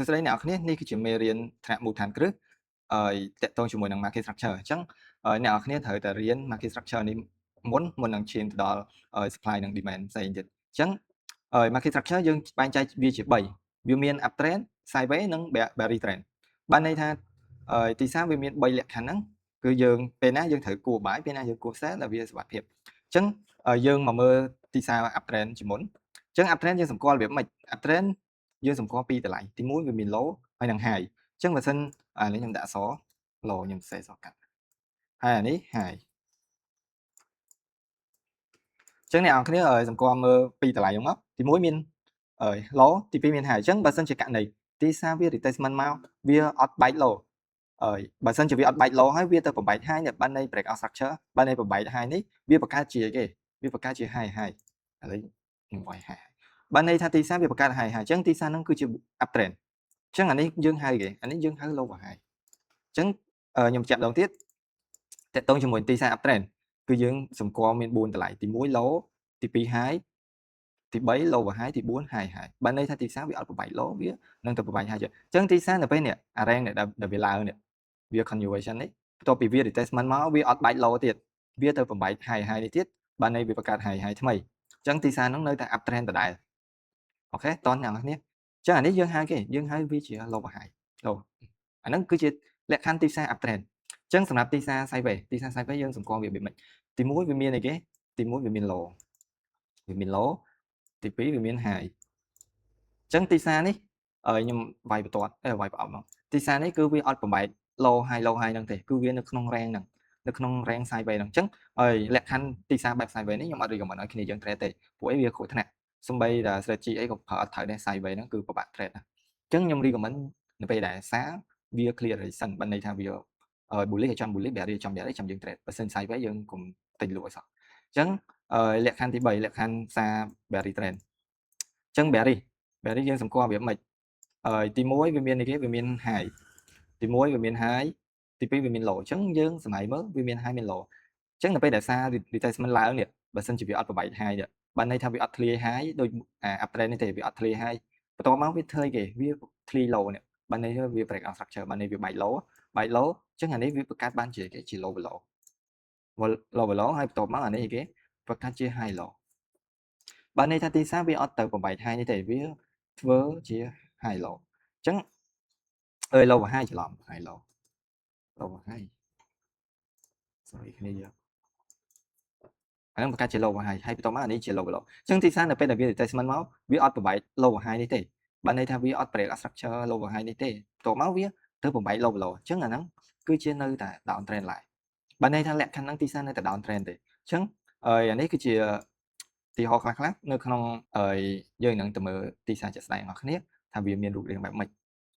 សួស្តីអ្នកនរគ្នានេះគឺជាមេរៀនថ្នាក់មូលដ្ឋានគ្រឹះហើយតាក់ទងជាមួយនឹង market structure អញ្ចឹងអ្នកនរគ្នាត្រូវតែរៀន market structure នេះមុនមុននឹងឈានទៅដល់ supply និង demand ផ្សេងទៀតអញ្ចឹង market structure យើងបែងចែកវាជា3វាមាន up trend, sideways និង bearish trend បានន័យថាទីផ្សារវាមាន3លក្ខខណ្ឌហ្នឹងគឺយើងពេលណាយើងត្រូវគួរ buy ពេលណាយើងគួរ sell ដែលវាសុវត្ថិភាពអញ្ចឹងយើងមកមើលទីផ្សារ up trend ជាមុនអញ្ចឹង up trend យើងសម្គាល់របៀបម៉េច up trend យើងសម្គាល់ពីតម្លៃទី1វាមាន low ហើយនិង high អញ្ចឹងបើសិនអានេះខ្ញុំដាក់អក្សរ low ខ្ញុំសេសកាត់ហើយអានេះ high អញ្ចឹងអ្នកនរគ្នាសម្គាល់មើលពីតម្លៃហ្នឹងមកទី1មាន low ទី2មាន high អញ្ចឹងបើសិនជាករណីទីផ្សារវា retracement មកវាអត់បែក low អើយបើសិនជាវាអត់បែក low ហើយវាទៅបំបែក high នេះបានន័យ break of structure បានន័យបំបែក high នេះវាបង្កើតជាគេវាបង្កើតជា high high ឥឡូវខ្ញុំវាយ high បានន័យថាទីផ្សារវាបង្កើត high high អញ្ចឹងទីផ្សារហ្នឹងគឺជា up trend អញ្ចឹងអានេះយើងហៅគេអានេះយើងហៅ low high អញ្ចឹងខ្ញុំបញ្ជាក់ម្ដងទៀតតាក់ទងជាមួយទីផ្សារ up trend គឺយើងសម្គាល់មាន4តម្លៃទី1 low ទី2 high ទី3 low high ទី4 high high បានន័យថាទីផ្សារវាអត់បំបែក low វានឹងទៅបំបែក high អញ្ចឹងទីផ្សារនៅពេលនេះអា range នេះដែលវាឡើងនេះវា continuation នេះបន្ទាប់ពីវា retracement មកវាអត់បែក low ទៀតវាទៅបំបែក high high នេះទៀតបានន័យវាបង្កើត high high ថ្មីអញ្ចឹងទីផ្សារហ្នឹងនៅតែ up trend ដដែល OK តោះអ្នកនរគ្នាអញ្ចឹងអានេះយើងហៅគេយើងហៅវាជា low high low អាហ្នឹងគឺជាលក្ខខណ្ឌទីផ្សារ up trend អញ្ចឹងសម្រាប់ទីផ្សារ sideways ទីផ្សារ sideways យើងសម្គាល់វារបៀបម៉េចទី1វាមានអីគេទី1វាមាន low វាមាន low ទី2វាមាន high អញ្ចឹងទីផ្សារនេះខ្ញុំវាយបន្ទាត់វាយប្រអប់មកទីផ្សារនេះគឺវាអត់បំបែក low high low high ហ្នឹងទេគឺវានៅក្នុង range ហ្នឹងនៅក្នុង range sideways ហ្នឹងអញ្ចឹងហើយលក្ខខណ្ឌទីផ្សារបែប sideways នេះខ្ញុំអត់ recommend ឲ្យគ្នាយើង trade ទេព្រោះអីវាគ្រោះថ្នាក់ សំបីតែ strategy អីក៏ប្រើអត់ត្រូវដែរ sideways ហ្នឹងគឺពិបាក trade ណាស់អញ្ចឹងខ្ញុំ recommend នៅពេលដែលសារវា clear direction បានន័យថាវា bullish ឲ្យចំ bullish, bearish ចំ bearish ចាំយើង trade បើសិន sideways យើងកុំទិញលក់ឲ្យសោះអញ្ចឹងលក្ខខណ្ឌទី3លក្ខខណ្ឌផ្សារ bearish trend អញ្ចឹង bearish bearish យើងសម្គាល់វាម៉េចហើយទី1វាមានអីគេវាមាន high ទី1វាមាន high ទី2វាមាន low អញ្ចឹងយើងសម័យមើលវាមាន high មាន low អញ្ចឹងនៅពេលដែលផ្សារ retracement ឡើងនេះបើសិនជាវាអត់បំបែក high នេះបានន័យថាវាអត់ធ្លាយ high ដូចអា up trend នេះទេវាអត់ធ្លាយ high បន្ទាប់មកវាធ្វើគេវាធ្លាយ low នេះបានន័យថាវា break of structure បានន័យវាបែក low បែក low អញ្ចឹងអានេះវាបង្កើតបានជាគេជា low low low low ហើយបន្ទាប់មកអានេះគេបង្កើតជា high low បានន័យថាទីផ្សារវាអត់ទៅបំបែក high នេះទេវាធ្វើជា high low អញ្ចឹងអើយ low high ច្រឡំ high low low high sorry គ្នាយើងអាហ្នឹងបង្កើតជា low high ហើយបន្ទាប់មកអានេះជា low low អញ្ចឹងទីផ្សារនៅពេលដែលវា retracement មកវាអត់បំបែក low high នេះទេបានន័យថាវាអត់ break structure low high នេះទេបន្ទាប់មកវាទៅបំបែក low low អញ្ចឹងអាហ្នឹងគឺជានៅតែ down trend ឡើយបានន័យថាលក្ខខណ្ឌហ្នឹងទីផ្សារនៅតែ down trend ទេអញ្ចឹងហើយអានេះគឺជាទីហោខ្លះៗនៅក្នុងយើងនឹងទៅមើលទីផ្សារជាក់ស្ដែងរបស់គ្នាថាវាមានរូបរាងបែបម៉េច។